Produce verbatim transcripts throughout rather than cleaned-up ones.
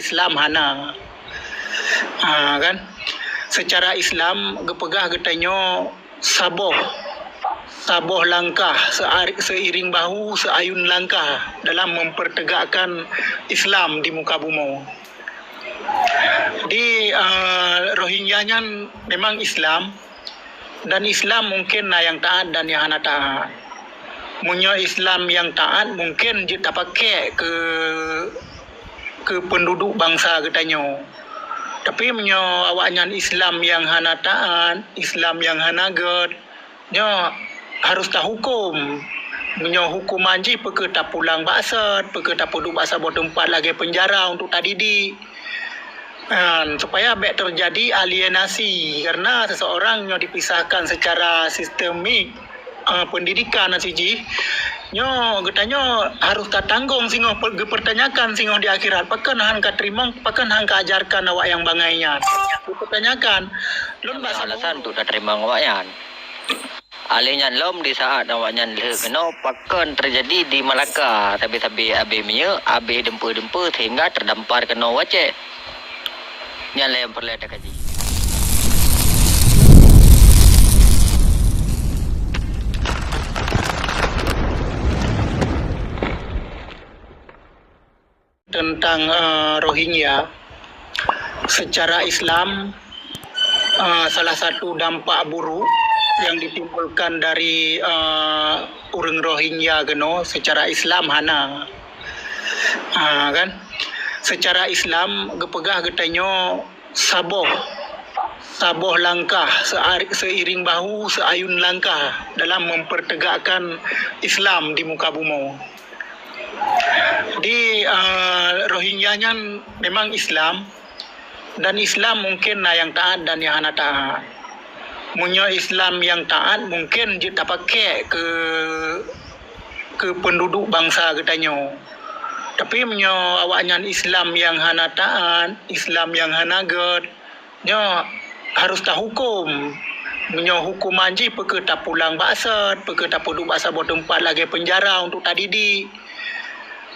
Islam hana. Ha, kan? Secara Islam geupeugah geutanyoe saboh, saboh langkah seari-, seiring bahu, seayun langkah dalam mempertegakkan Islam di muka bumoe. Di, eh, Rohingya nyan memang Islam, dan Islam mungkin na nyang taat dan nyang hana taat. Meunyoe Islam nyang taat, mungkin jeuet tapakek keu, keu penduduk bansa geutanyoe. Tapi meunyoe awaknyan Islam nyang hana taat, Islam nyang hana gét, nyoe harus tahukum. Meunyoe hukuman jih, peu kheueh tapulang bak sot, peu kheueh tapeuduek bak saboh teumpat lagée penjara untuk tadidik. Kan, supaya bék teujadi alienasi, karena seseorang nyoe dipisahkan secara sistemik, eh, pendidikan sijih, nyoe geutanyoe harus tatanggong singoh pe-, geupertanyakan singoh di akhirat, pakon han ka teurimong, pakon han ka ajarkan awak nyang bangai nyan. Geupertanyakan. Lôn bak alasan untuk tateurimong awak nyan. Aleh nyan lom di saat awaknyan lheueh keunoe, pakon teujadi di Malaka, sabe-sabe abéh minyeuk, abéh dumpeue-dumpeue sehingga teudampar keunoe u Aceh. Nyan lé nyang peureulée takaji. Tentang, eh, Rohingya, secara Islam, eh, salah satu dampak buruk yang ditimbulkan dari, eh, ureuëng Rohingya keunoe secara Islam hana. Ah, kan? Secara Islam geupeugah geutanyoe saboh, saboh langkah seari-, seiring bahu, seayun langkah dalam mempertegakkan Islam di muka bumoe. Di, eh, Rohingya nyan memang Islam, dan Islam mungkin na nyang taat dan nyang hana taat. Meunyoe Islam nyang taat, mungkin jeuet tapakek keu, keu penduduk bansa geutanyoe. Tapi meunyoe awaknyan Islam nyang hana taat, Islam nyang hana gét, nyoe harus tahukum. Meunyoe hukuman jih, peu kheueh tapulang bak sot, peu kheueh tapeuduek bak saboh teumpat lagée penjara untuk tadidik.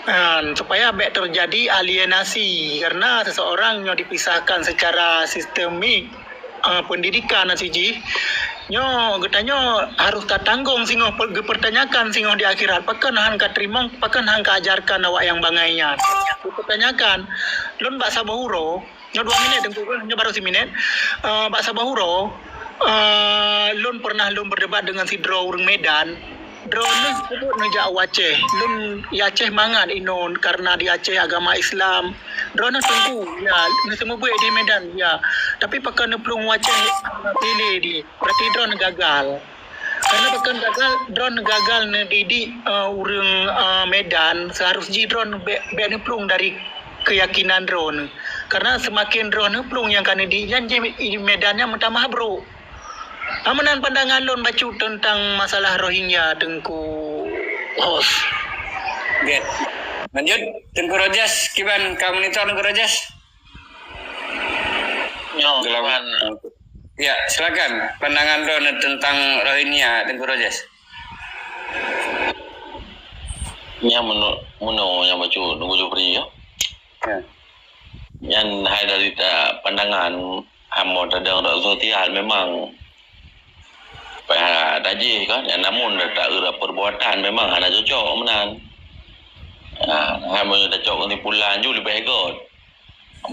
Kan, supaya bék teujadi alienasi, karena seseorang nyoe dipisahkan secara sistemik, eh, pendidikan sijih, nyoe geutanyoe harus tatanggong singoh pe-, geupertanyakan singoh di akhirat, pakon han ka teurimong, pakon han ka ajarkan awak nyang bangai nyan. Geupertanyakan. Lôn bak saboh uroe, nyoe dua minit Teungku, nyoe baru siminit. Eh, bak saboh uroe, eh, lôn pernah lôn berdebat dengan sidroe ureuëng Medan. Droeneuh seubeut neujak u Aceh. Lôn i Aceh mangat inoe karena di Aceh agama Islam. Droeneuh Teungku, ya, neuseumeubeuet di Medan, ya. Tapi pakon neuplueng u Aceh, pilih di. Berarti droeneuh gagal. Karena pakon gagal, droeneuh gagal neudidik, eh, ureuëng, eh, Medan, seharus jih droeneuh bék, bék neuplueng dari keyakinan droeneuh. Karena semakin droeneuh plueng nyang ka neudidik nyan, jih Medan nyan meutamah brok. Ameunan pandangan lôn bacut teuntang masalah Rohingya, Teungku host. Oke. Lanjut, Teungku Rojas, kiban ka monitor Teungku Rojas? Nyoe, Dalam- Tuan. Ya, silakan. Pandangan droeneuh tentang Rohingya, Teungku Rojas. Nyan meuno-, meuno nyang bacut Teungku Jufri, ya. Ya. Nyan hai dari ta-, pandangan hamba tadong dak sosial memang payah tajih kan, ya, namun dak ta-, perbuatan memang hana cocok meunan. Ha, hai meunyoe tacok kesimpulan ju leubeh got.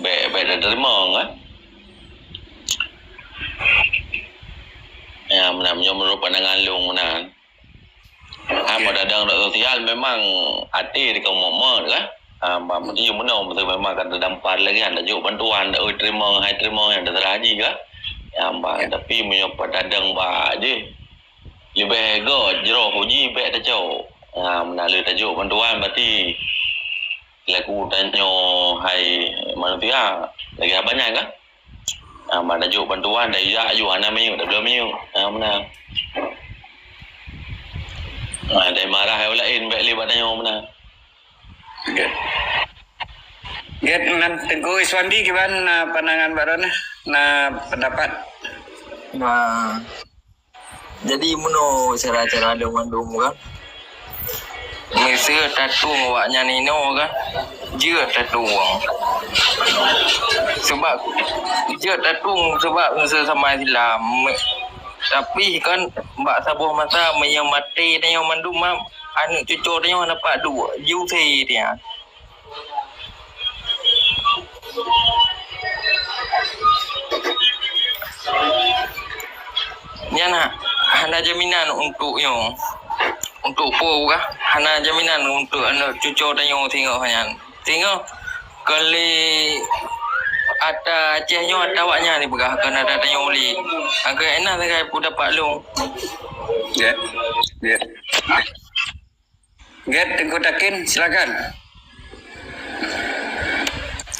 Bék, bék tateurimong, kan? Ya, meunan, meunyoe meunurot pandangan lôn meunan. Ha, meudadang dak sosial memang até dikeumot-mot, kan? Ha, bah, meusti meunoe, meusti memang ka teudampar lagée nyan, tajok bantuan, dak, oi, teurimong, hai teurimong, nyang teuseurah jih, kan? Ya, bah, tapi meunyoe padadang bak jih, leubeh got jroh uji bék tacok. Ha, meunan lé tajok bantuan, berarti lagu tanyoe hai manusia, lagée haba nyan kah? Ha, ban tajok bantuan, dai jak ju hana miyueb, dak bloe miyueb. Ha, meunan. Ha, dai marah hai ureuëng laén, bék lé bak tanyoe meunan. Gét. Gét, nan Teungku Iswandi kiban na pandangan bak droeneuh, na pendapat? Nah, jadi meunoe cara-cara lôn mandum kan. Meuseu tatueng awaknyan inoe kan, jeuet tatueng. Jeuet tatong sabab sesama Islam. Tapi kan bak saboh masa meunyoe maté tanyoe mandum, aneuk cucoe tanyoe hana pat duek, jiusé dia. Nyan ha-, hana jaminan untuk nyoe. Untuk po kah? Hana jaminan untuk aneuk cucoe tanyoe singoh nyan. Singoh kon lé ata Aceh nyoe ata awaknyan dipeugah, kon ata tanyoe lé. Agak enah sagai peue dapat lôn. Ya. Ya. Gét, Teungku Takin, silakan.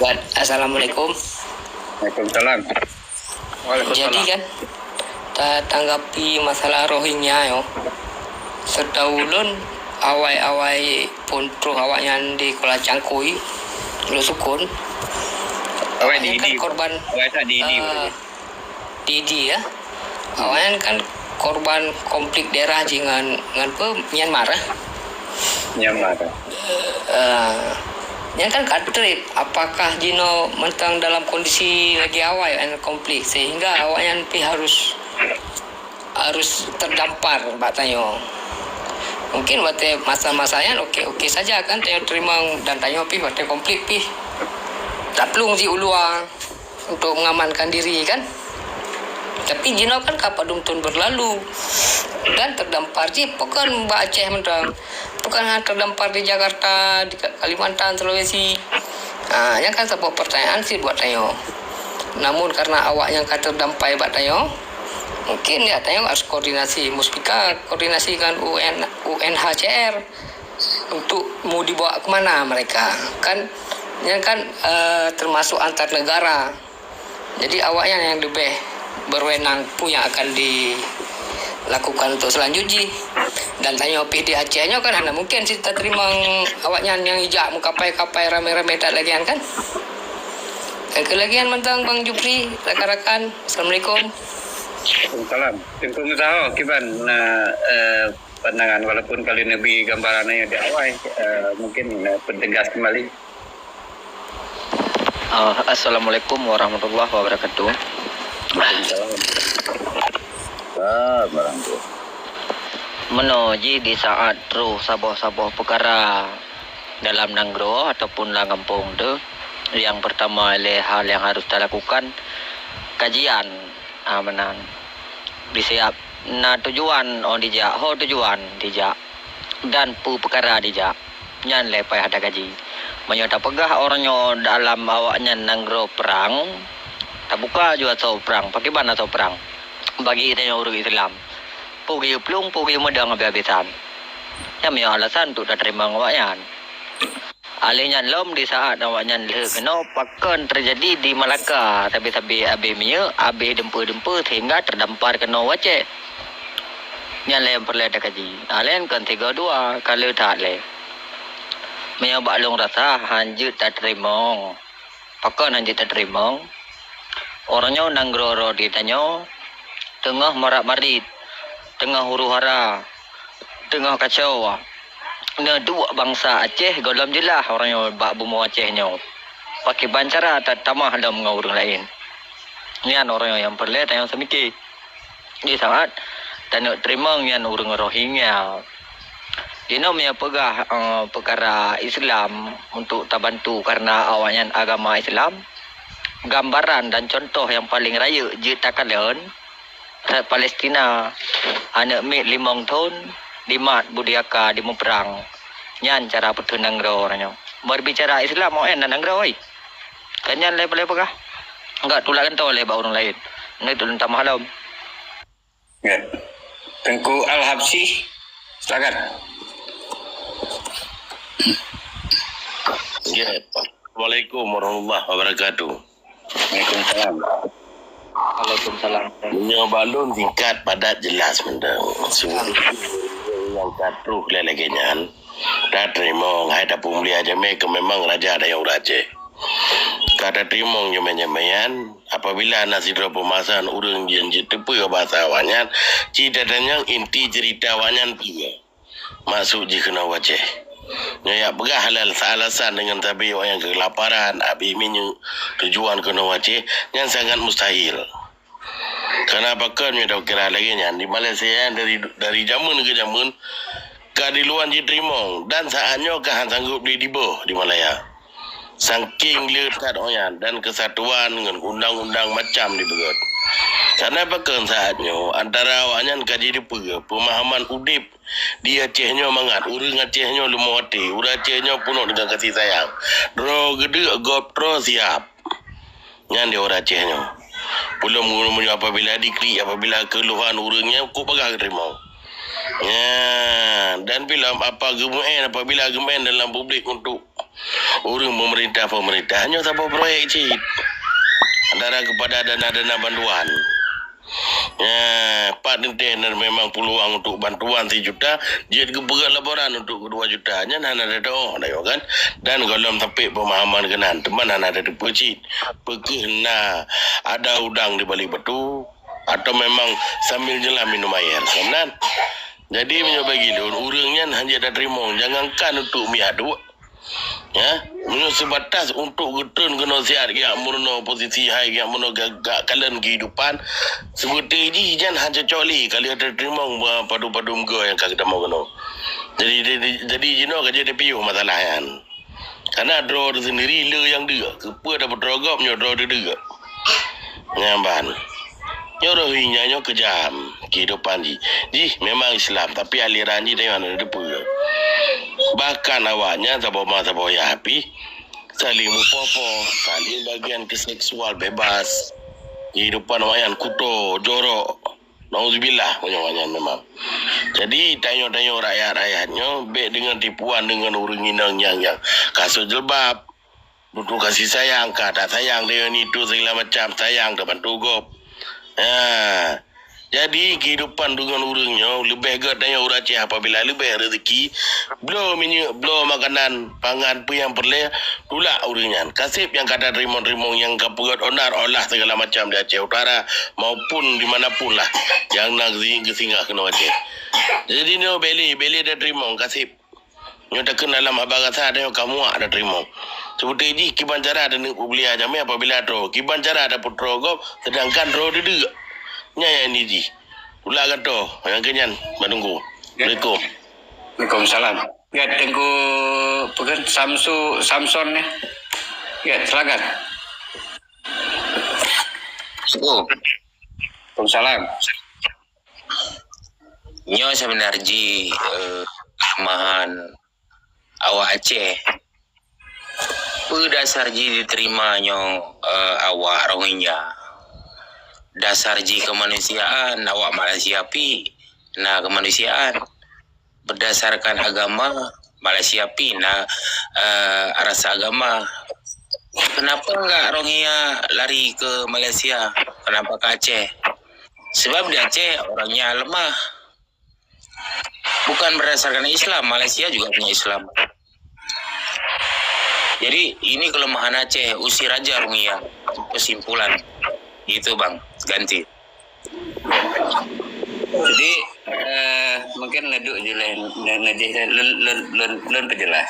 Gét, assalamualaikum. Waalaikumsalam. Jadi kan, ta-, tanggapi masalah Rohingya yo. Setahu ulôn, awai-awai pun troh awaknyan di Kuala Cangkui, Lueusukon. Awai di, awaknyan kan di, korban, awai tak di, di, ah, berarti. Di, di, ya. Awaknyan kan korban konflik daerah jih ngon, ngon pe, Myanmar, eh? Myanmar. Eh, nyan kan ka trép, apakah jinoe mantong dalam kondisi lagi awai ngon konflik sehingga awaknyan pih harus, harus terdampar bak tanyoe. Mungkin watèe masa-masa nyan oke-oke saja kan tanyoe teurimong dan tanyoe pih watèe konflik pih taplueng jih u luwa untuk mengamankan diri kan. Tapi jinoe kan ka padum thon berlalu dan terdampar jih bukan bak Aceh mantong, bukan hanya terdampar di Jakarta, di Ka-, Kalimantan, Sulawesi. Ha, nyan kan saboh pertanyaan cit buat tanyoe. Namun karena awaknyan ka terdampar bak tanyoe, mungkin ya tanyoe harus koordinasi, Muspika koordinasi dengan U N, U N H C R. Untuk mau dibawa ke mana mereka? Kan, nyan kan, eh, termasuk antar negara. Jadi, awaknyan yang lebih berwenang peue nyang akan dilakukan untuk selanjut jih. Dan tanyoe pih di Aceh nyoe kan hana mungkin cit tateurimong awaknyan nyang ijak meukapai-kapai ramé-ramé that lagèe nyan kan. Nyang keu lagèe nyan mantong Bang Jupri, rakan-rakan. Assalamualaikum. Waalaikumsalam. Teungku Muzahor, kiban, eh, pandangan, walaupun ka lheueh neubi gambaran nyoe di awai, eh, mungkin, eh, peutegas kembali. Ah, Assalamualaikum warahmatullahi wabarakatuh. Waalaikumsalam. Ah, barangkali. Meunoe jih di saat troh saboh-saboh peukara dalam nanggroe ataupun lam gampông teuh, nyang peurtama lé hal nyang harôh talakukan kajian, ah, meunan. Disiap na tujuan, oh, dijak, ho tujuan dijak, dan peue peukara dijak, nyan lé payah takaji. Meunyoe tapeugah uroe nyoe dalam awaknyan nanggroe prang, tabuka ju asoe prang, pakriban asoe prang bagi tanyoe ureuëng Islam. Peue geuyue plueng, peue geuyue meudong habéh-habésan. Nyan meunyoe alasan untuk tateurimong awaknyan. Alèh nyan lom di saat awaknyan lheueh keunoe pakon teujadi di Malaka, sabe-sabe abéh minyeuk, abéh dumpeue-dumpeue sehingga teudampar keunoe u Aceh. Nyan lé nyang peureulèe takaji. Alèh nyan kon sigoe dua, ka lheueh that lé. Meunyoe bak lôn rasa han jeuet tateurimong. Pakon han jeuet tateurimong? Uroe nyoe nanggroe di tanyoe teungoh marak-marit, teungoh huru-hara, teungoh kacau. Neuduek bansa Aceh gohlom jeulaih uroe nyoe bak bumoe Aceh nyoe. Pakriban cara tatamah lom ngon ureuëng laén. Nyan uroe nyoe nyang peureulèe tanyoe seumiké. Di saat taneuk teurimong nyan ureuëng Rohingya. Jinoe meunyoe peugah, eh, peukara Islam untuk tabantu karena awaknyan agama Islam, gambaran dan contoh nyang paleng rayeuk jeuet takalon, Palestina, aneuk miet limong thon, dimat budayaka dimuprang. Nyan cara peutheun nanggroe uroe nyoe. Berbicara Islam, O N na nanggroe, oi. Kan nyan lé paleng peugah. Enggak tulak gantoe lé bak ureuëng laén. Nyoe tulôn tamah lom. Ya. Teungku Al-Habsyi, silakan. Ya. Assalamualaikum warahmatullahi wabarakatuh. Waalaikumsalam. Waalaikumsalam. Meunyoe bak lôn singkat, padat, jelas mantong. Sebenarnya nyang ka troh lé lagèe nyan, tateurimong, hai tapeumulia jamé keu memang raja dayong Aceh. Ka tateurimong jamé-jamé nyan, apabila na sidroe peumasang ureuëng jeuet jiteupeue basa awaknyan, ci tatanyong inti ceurita awaknyan peue. Maksud jih keunoe u Aceh. Nyoe jak peugah alasan deungon sabe awaknyan keulaparan, habéh minyeuk, tujuan keunoe u Aceh, nyan sangat mustahil. Karena pakon meunyoe kira lagée nyan, di Malaysia nyan dari, dari jameun keu jameun ka diluwan jiteurimong dan saát nyoe ka han sanggob lé diboh di Malaya. Sangking le that awaknyan dan keusatuan ngon undang-undang macam dipeugét. Karena pakon saát nyoe antara awaknyan ka jiteupeue peumahaman udeb di Aceh nyoe mangat ureuëng Aceh nyoe leumo até, ureuëng Aceh nyoe peunoh deungon kasih sayang. Droe geudeuk gob troh siab. Nyan di ureuëng Aceh nyoe. Peulom meunyoe apabila diklik, apabila keuluhan ureuëng nyan kok bagah geuteurimong. Nyan, dan peulom apa geumeu'en apabila geumeu'en dalam publik untuk ureuëng pemerintah-pemerintah nyoe saboh proyek cit. Antara kepada dana-dana bantuan. Nyan, pat teuntée na memang peuluang untuk bantuan sijuta, jeuet geupeugét laporan untuk dua juta. Nyan hana teutoh, kan? Dan gohlom sampai pemahaman keunan, teuma hana teupeue cit. Peukeuh na ada udang di balik batu, atau memang sambil nyelam minum air. Kan? Jadi, meunyoe bagi lôn, ureuëng nyan hana teurimong, jangankan untuk miaduk, Ya, meunyoe seubatas untuk geutrön keunoe siat geujak meurunoe posisi hai geujak meurunoe gak, gak kalon kehidupan, seubeuté jih nyan hana cocok lé ka lheueh teurimong padum-padum goe nyang ka geutamong keunoe. Jadi, jadi, jadi jinoe ka jeuet piôh masalah nyan. Karena droe teuh sendiri le nyang deuk, keupeue tapeutroe gob nyoe droe teuh deuk. Nyan ban. Nyoe Rohingya nyoe keujam kehidupan jih. Jih memang Islam, tapi aliran jih dari mana teupeue. Bahkan awaknyan saboh ma saboh yah pih saling mupoh-poh, saling bagian ke seksual bebas. Kehidupan awaknyan kuto, jorok. Nauzubillah, awaknyan memang. Jadi, tanyoe-tanyoe rakyat-rakyat nyoe bèk deungon tipuan deungon ureueng inong nyang, nyang kasut jilbab. Butuh kasih sayang, ka that sayang, dia ni tu segala macam, sayang, tabantu gob. Ha. Jadi, kehidupan deungon ureueng nyoe leubeh gèt tanyoe ureueng Aceh apabila leubeh rezeki, bloe minyeuk, bloe makanan, pangan, peue nyang peureulèe, tulak ureueng nyan. Kaseb nyang ka tateurimong-teurimong nyang ka peugèt onar olah segala macam di Aceh Utara maupun di mana pun lah nyang na geusi-, geusinggah keunoe Aceh. Jadi, nyoe bèk lé, bèk lé tateurimong kaseb. Nyoe takheun dalam haba gata tanyoe ka muak tateurimong. Seperti jih kiban cara taneuk peubulia jamé apabila droe, kiban cara tapeutroe gob, sedangkan droe teudeuk. Nyan nyang jih. Tulak gata, nyang keu nyan, Mak Teungku. Ya. Assalamualaikum. Waalaikumsalam. Ya, Teungku, peugah Samsu, Samson, ya. Ya, silakan. Assalamualaikum. Waalaikumsalam. Nyoe seubeuna jih, eh, keuleumahan awak Aceh. Peue dasar jih jiterima nyoe, eh, awak Rohingya? Dasar jih keumanusiaan, awak Malaysia pih na keumanusiaan. Berdasarkan agama, Malaysia pih na, eh, rasa agama. Kenapa enggak Rohingya lari ke Malaysia? Kenapa ke Aceh? Sebab di Aceh orangnya lemah. Bukan berdasarkan Islam, Malaysia juga punya Islam. Jadi, ini kelemahan Aceh, usir aja Rohingya. Kesimpulan. Gitu, Bang. Ganti. Jadi, eh, mungkin neudok jeulaih, ne-, neudeh lôn, lôn, lôn, lôn peujeulaih.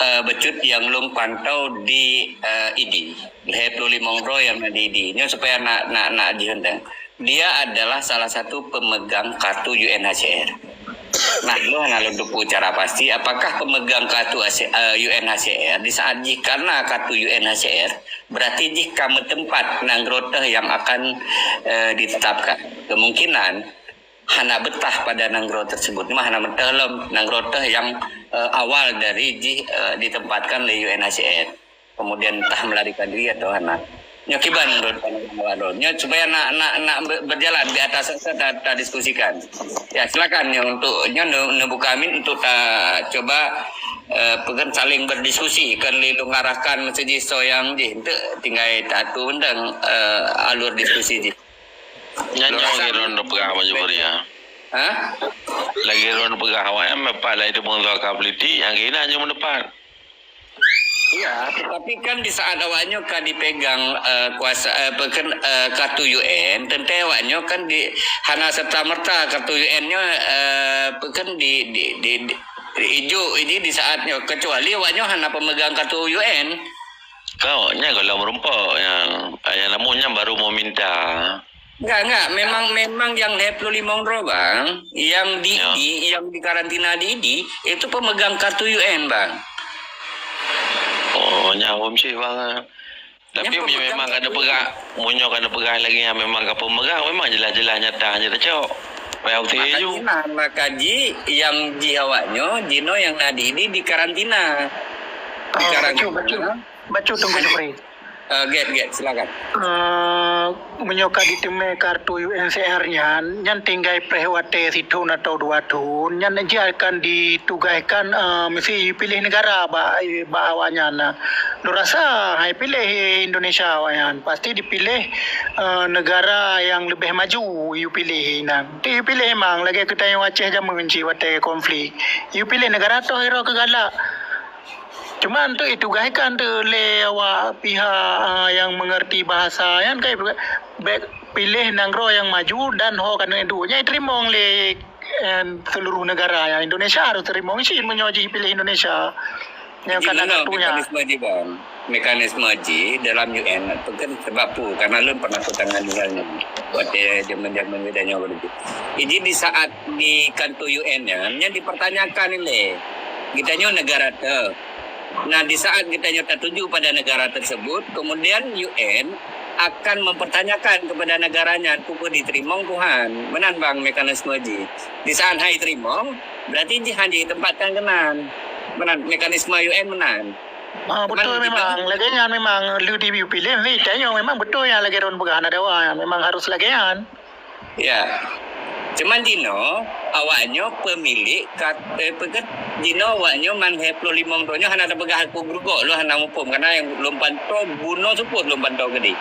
Eh, bacut nyang lôn pantau di, eh, Idi, lhèe plôh limong droe nyang na di Idi. Nyoe supaya na, na, na jeuet dong. Dia adalah salah satu pemegang kartu U N H C R. Nah, lôn hana lôn teupeu cara pasti apakah pemegang kartu A C, eh, U N H C R di saat jih karena kartu U N H C R, berarti jih ka meuteumpat nanggroe teuh nyang akan, eh, ditetapkan. Kemungkinan hana betah pada nanggroe tersebut. Mah hana betah lom nanggroe teuh nyang, eh, awal dari jih, eh, ditempatkan lé U N H C R. Kemudian entah melarikan diri atau hana. Nyoe kiban menurut pandangan awak droe. Nyoe supaya nak, nak, nak ber-, berjalan di atas ta-, ta-, tadiskusikan. Ya, silakan nyoe untuk nyoe ne-, neubuka mic untuk ta-, cuba, eh, peugah saling berdiskusi, kan lé lôn arahkan meuseujih soe nyang jih. Untuk tinggai ta-, atu bendang, eh, alur diskusi jih. Nyan nyoe lagèe droeneuh peugah bak Jumhuriyah. Ha? Lagèe droeneuh peugah awaknyan meupat lagèe teumeusoe ka politik, nyang keunan nyoe meupat. Iya, tetapi kan di saat awaknyoe ka dipegang, eh, kuasa, eh, peukon, eh, kartu U N, teuntèe awaknyoe kan di, hana serta-merta kartu U N nyoe, eh, peukon di, di, di, di, Ijuk ini di saat nyoe, kecuali awak nyoe hana pemegang kartu U N. Kau nya kalau merumpok yang yang namun yang baru mau minta. Enggak, enggak. Memang memang yang lhèe ploh limong droe bang, yang di, ya, di yang di karantina di, di itu pemegang kartu U N bang. Oh, nyawa sih bang. Tapi memang kada peugah, meunyoe kada peugah lagi yang memang ka pemegang, memang jelas-jelas nyata hanya tacok. Payah uti ju. Makajih, makajih yang jih awaknyoe, jinoe yang na di, di, di karantina. Di karantina. Bacut, bacut. Bacut, Teungku Jufri. Uh, Get, Get, silakan. Uh, meunyoe ka diteumé kartu U N C R nyan, nyan tinggai preh watèe sithon atau dua thon, nyan jih akan ditugaskan, uh, mesti piléh negara bak, bak awaknyan. Lôn rasa hai piléh Indonesia awaknyan. Pasti dipiléh, eh, negara nyang leubeh maju, yue piléh inan. Ti yue piléh memang lagèe geutanyoe Aceh jameun cit watèe konflik. Yue piléh negara toh irô keu galak. Cuma untuk itugaskan tu lé awak pihak, eh, yang mengerti bahasa nyan kai bèk piléh nanggroe nyang maju dan ho keuneuk duek. Nyan teurimong lé, eh, seluruh negara. Indonesia harus teurimong cit meunyoe jipiléh Indonesia. Nyang ka na kartunya. Mekanisme jih bang. Mekanisme jih dalam U N tu kan sebab tu karena lôn pernah kutangani hal nyan. Watèe zaman-zaman geutanyoe begitu. Jadi di saat di kantor U N nyan, nyan dipertanyakan ilèe. Geutanyoe negara teu. Nah, di saat geutanyoe tertuju pada negara tersebut, kemudian U N akan mempertanyakan kepada negara nyan peue jiteurimong Tuhan. Meunan bang mekanisme jih. Di saat hai teurimong, berarti jih hana jitempatkan keunan. Meunan mekanisme U N meunan. Ah, betul memang. Lagèe nyan memang lheuh di U P lheuh, tanyoe memang betul nyang lagèe droen peugah na dawa nyan memang harus lagèe nyan. Ya. Cuman jinoe awaknyoe pemilik kat, eh, peugah jinoe awaknyoe man lhèe ploh limong droe nyoe hana tapeugah aku geurugok lôn hana muphom karena nyang lôn pantau bunoe seupôt lôn pantau keudeh.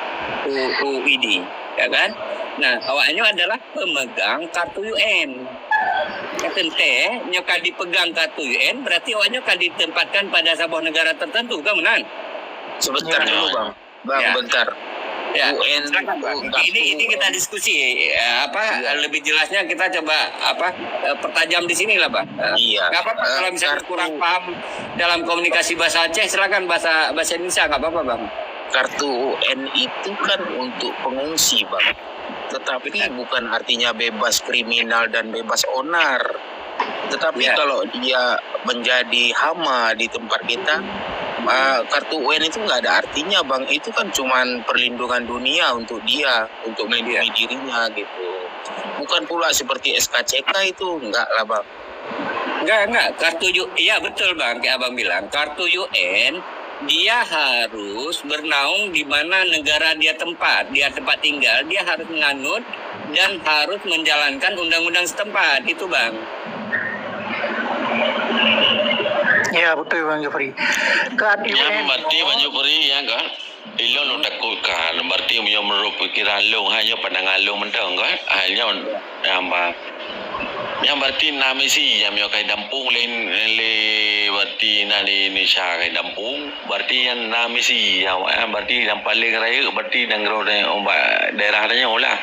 U, U I D, ya kan? Nah, awaknyoe adalah pemegang kartu U N. Ka teuntèe nyoe ka dipegang kartu U N, berarti awaknyoe ka ditempatkan pada saboh negara tertentu, kan meunan? Sebentar dulu, Bang. Bang, bentar. Ya. U N, silakan, Bang. Ini, ini kita diskusi, ya, apa, lebih jelasnya kita coba, apa, eh, pertajam di sinilah, Bang. Eh, nggak apa-apa kalau misalnya kurang paham dalam komunikasi bahasa Aceh, silakan bahasa, bahasa Indonesia, nggak apa-apa, Bang. Kartu U N itu kan untuk pengungsi, Bang. Tetapi bukan artinya bebas kriminal dan bebas onar. Tetapi kalau dia menjadi hama di tempat kita, ah, kartu U N itu nggak ada artinya, Bang. Itu kan cuman perlindungan dunia untuk dia, untuk melindungi dirinya gitu. Bukan pula seperti S K C K itu, enggak lah, Bang. Enggak, enggak. Kartu U, iya betul, Bang, kayak Abang bilang. Kartu U N, dia harus bernaung di mana negara dia tempat, dia tempat tinggal, dia harus menganut dan harus menjalankan undang-undang setempat. Itu, Bang. Ya, betul, Bang Jufri. Kartu U N, berarti, Bang Jufri, ya, kan? Ilôn lôn takutkan, berarti meunyoe menurut pikiran lôn, hai nyoe pandangan lôn mantong kan? Hai nyoe, nyang ba-, nyang berarti na misi nyang meunyoe ka jidampung lé, lé berarti na di Indonesia ka jidampung, berarti nyan na misi nyang, nyang berarti nyang paléng rayeuk berarti nanggroe umbak daerah tanyoe lah.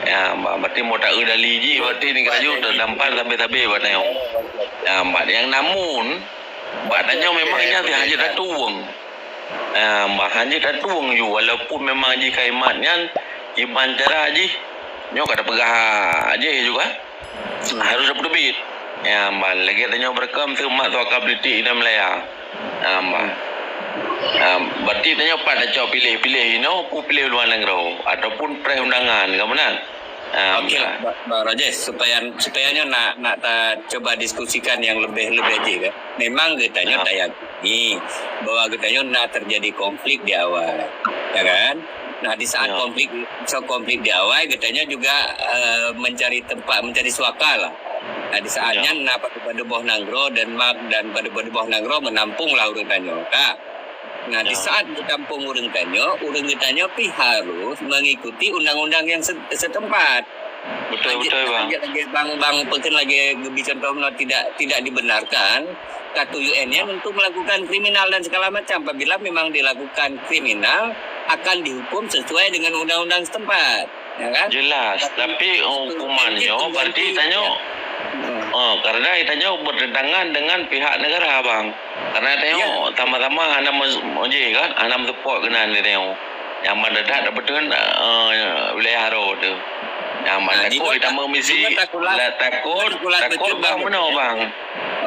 Ya, ba-, berarti meu taeu dali jih berarti nanggroe teudampar sabe-sabe bak tanyoe. Ya, ba-, nyang namun bak tanyoe memang nyan hana jeuet tatueng. Ah, bah, hana jeuet tatueng ju, walaupun memang jih kalimat nyan, iban cara jih, nyoe ka tapeugah jih juga. Harus tapeuteubiet. Ya, bah, lagèe tanyoe beureukam seumat suaka politik Indonesia Malaya. Ah, bah. Ah, berarti tanyoe pat tacok piléh-piléh inoe, peue piléh luwa nanggroe, ataupun preh undangan, ka meunan? Ah, okey, Bang Rajesh, supaya, supaya nyoe nak, nak ta cuba diskusikan yang lebih, lebih jih, kan. Memang geutanyoe tayakini bahwa geutanyoe na terjadi konflik di awai, ya kan? Nah, di saat konflik, so konflik di awai, geutanyoe juga, eh, mencari tempat, mencari suaka lah. Nah, di saat nyan na padub-padub boh nanggroe, Denmark dan padub-padub boh nanggroe menampung lah ureueng tanyoe, ka. Nah, di saat geudampong ureueng tanyoe, ureueng geutanyoe pih harus mengikuti undang-undang yang se-, setempat. Betul, betul, Bang. Lagèe, lagèe Bang, Bang peugah lagèe geubi contoh meunoe tidak, tidak dibenarkan kartu U N nyan untuk melakukan kriminal dan segala macam. Apabila memang dilakukan kriminal, akan dihukum sesuai dengan undang-undang setempat. Ya kan? Jelas, tapi hukuman nyoe berarti tanyoe Oh, karena tanyoe bertentangan dengan pihak negara, bang. Karena tanyoe sama-sama hana mejih kan, hana mensupport keunan tanyoe. Yang mendadak betul uh, wilayah Aro tu. Yang nah, takut kita misi, takut, takut bang betul, bang.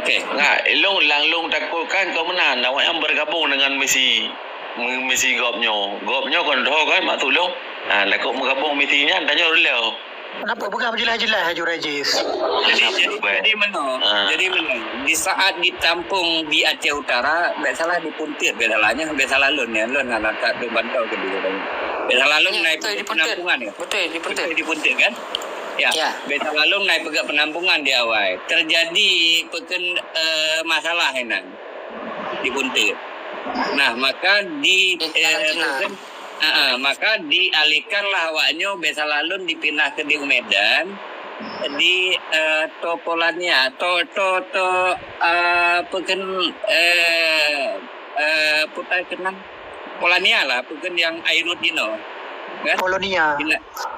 Okey. Nah, ilong lang long takut kan kau menan, awak yang bergabung dengan misi misi gop nyo. Gop nyo kan doh kan mak tulung. Nah, takut bergabung misi nyan tanyoe rela. Kenapa peugah jelas-jelas Haji Rajis? Jadi, jadi, jadi mana? Ah. Jadi mana? Di saat ditampung di Aceh Utara, biasalah dipuntit biasalah nya, biasalah lon ya, lon nak nak tu bantau ke dia. Biasalah lon ya, naik penampungan ya. Betul, dipuntit. Betul, dipuntit kan? Ya. Ya. Biasalah lon naik peugah penampungan di awai. Terjadi peken uh, masalah inan. Dipuntit. Nah, maka di eh, uh, uh, maka dialihkanlah awaknyo biasalah lon dipindah ke di Medan di uh, Topolania, to to to uh, peken eh uh, putai kenang Polania lah, peken yang Airut dino. Kan? Polonia. Bila,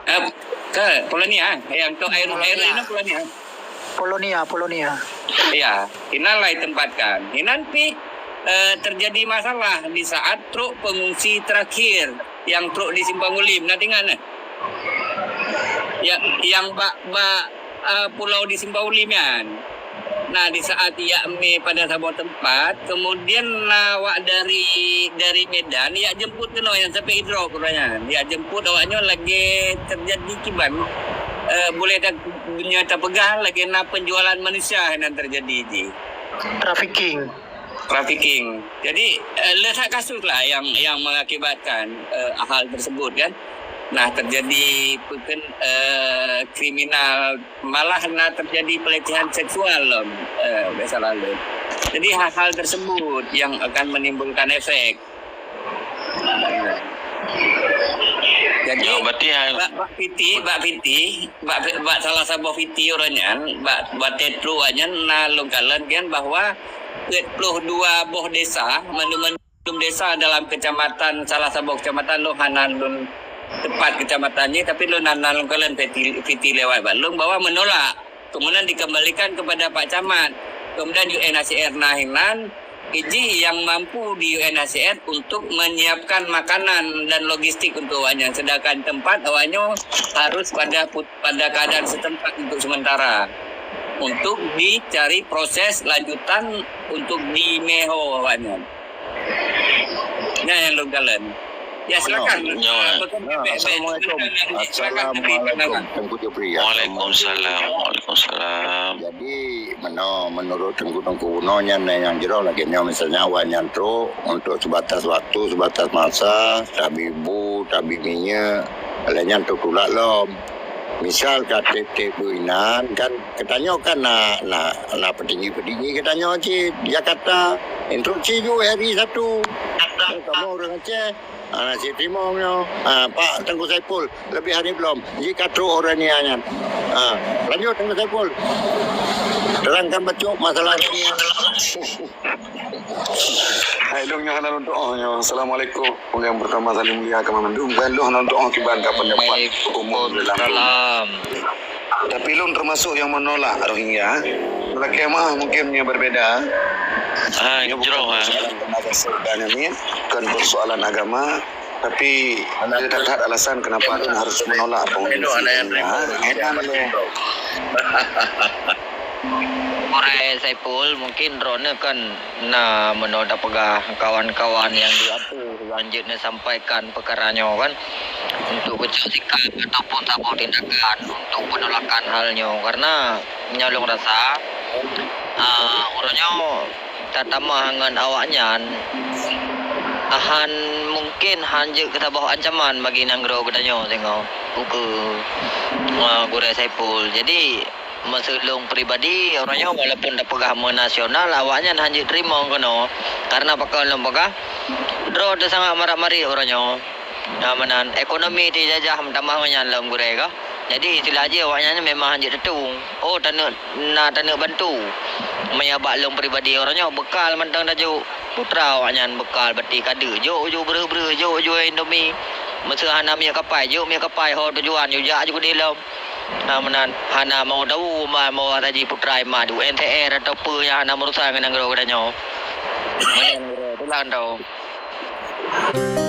uh, ke Polonia yang to Airut Airut dino Polonia. Polonia, Polonia. Ya, inan lah ditempatkan. Inan pi uh, terjadi masalah di saat truk pengungsi terakhir yang truk di Simpang Ulim. Nah, ingat nah. Ya, yang bak bak uh, pulau di Simpang Ulim kan. Nah, di saat yak me pada saboh tempat, kemudian na wak dari dari Medan yak jemput keno yang sampai idrop katanya. Yak jemput awaknya lagi terjadi kiban uh, boleh tak dunia terpegang lagi na penjualan manusia yang terjadi ji. Trafficking. Trafficking. Jadi uh, letak kasus lah yang yang mengakibatkan uh, hal tersebut kan. Nah, terjadi peken uh, kriminal, malah na terjadi pelecehan seksual lom uh, biasa lalu. Jadi hal-hal tersebut yang akan menimbulkan efek. Jadi ya, berarti hal bak, bak Fiti, bak Fiti, bak, bak salah saboh Fiti orang nyan, bak bak Tetru nyan na lungkalan kan bahwa dua puluh dua boh desa mandum-mandum desa dalam kecamatan, salah saboh kecamatan lôn hana lôn tepat kecamatan nyoe, tapi lôn hana lôn kalon Fiti, Fiti lewat bak lôn bahwa menolak, kemudian dikembalikan kepada Pak Camat, kemudian U N H C R nah inan iji yang mampu di U N H C R untuk menyiapkan makanan dan logistik untuk awaknyan, sedangkan tempat awaknyoe harus pada pada keadaan setempat untuk sementara untuk dicari proses lanjutan untuk di meho awaknyan. Nyan yang lôn kalon. Ya, silakan. Nyoe. Assalamualaikum. Assalamualaikum. Teungku Jupri. Waalaikumsalam. Waalaikumsalam. Jadi, meno menurut teungku-teungku bunoe nyan nyang jroh lagèe nyoe, misalnya awaknyan trok untuk sebatas waktu, sebatas masa, tabi bu, tabi minyeuk, lagèe nyan trok tulak lom. Misal ka trép-trép inan kan, geutanyoe kan na na na peutinggi-peutinggi geutanyoe cit Jakarta, instruksi ju hari Sabtu. Kamoe ureueng Aceh, ha, cit teurimong nyoe. Ha, Pak Teungku Saiful, leubeh hari belom. Jika trok ureueng nia nyan. Ha, lanjut Teungku Saiful. Terangkan bacut masalah ureueng nia. Hai, lôn nyoe hana lôn tu'oh nyoe. Assalamualaikum. Yang pertama saling mulia kama mandum. Bukan lôn hana lôn tu'oh kiban ka pendapat umum dalam. Waalaikumsalam. Tapi lôn termasuk yang menolak Rohingya. Lakèe meu'ah mungkin nyoe berbeda. Ah, nyoe bukan jroh, ah. Persoalan tenaga kesehatan ini, bukan persoalan agama. Tapi ada that alasan kenapa lôn harus menolak pengurusan ini. Ha? Enak lé. Gurèe Saiful, mungkin droeneuh kan na meunoe tapeugah kawan-kawan nyang di ateueh nyang jeuet neusampaikan peukara nyoe kan, untuk geucok sikap ataupun saboh tindakan untuk penolakan hal nyoe. Karena nyoe lôn rasa, ah, uroe nyoe tatamah ngon awaknyan, han mungkin han jeuet keu saboh ancaman bagi nanggroe geutanyoe singoh ukeue, ah, Gurèe Saiful. Jadi, meuseu lôn pribadi, uroe nyoe walaupun tapeugah meunasional, awaknyan han jeuet teurimong keunoe. Karena pakon lôn peugah, droe teuh sangat marak-marit uroe nyoe. Na meunan, ekonomi tijajah meutamah ngon nyan lom gurèe kah. Jadi, istilah jih awaknyan memang hanjeuet teutung. Oh, taneuk, na taneuk bantu. Meunyo bak lôn pribadi uroe nyoe, beukal mantong tajok. Putra awaknyan beukal bati kadeuk. Jok ju breuh-breuh, jok ju Indomie. Meuseu hana miyueb kapai, jeuet miyueb kapai ho tujuan, yue jak ju keudeh lom. Na meunan, hana mau tahu ma mau Haji Putra Iman, U N T R atau peue nyang hana meurusan ngon nanggroe geutanyoe. Meunan nanggroe, pulang tau.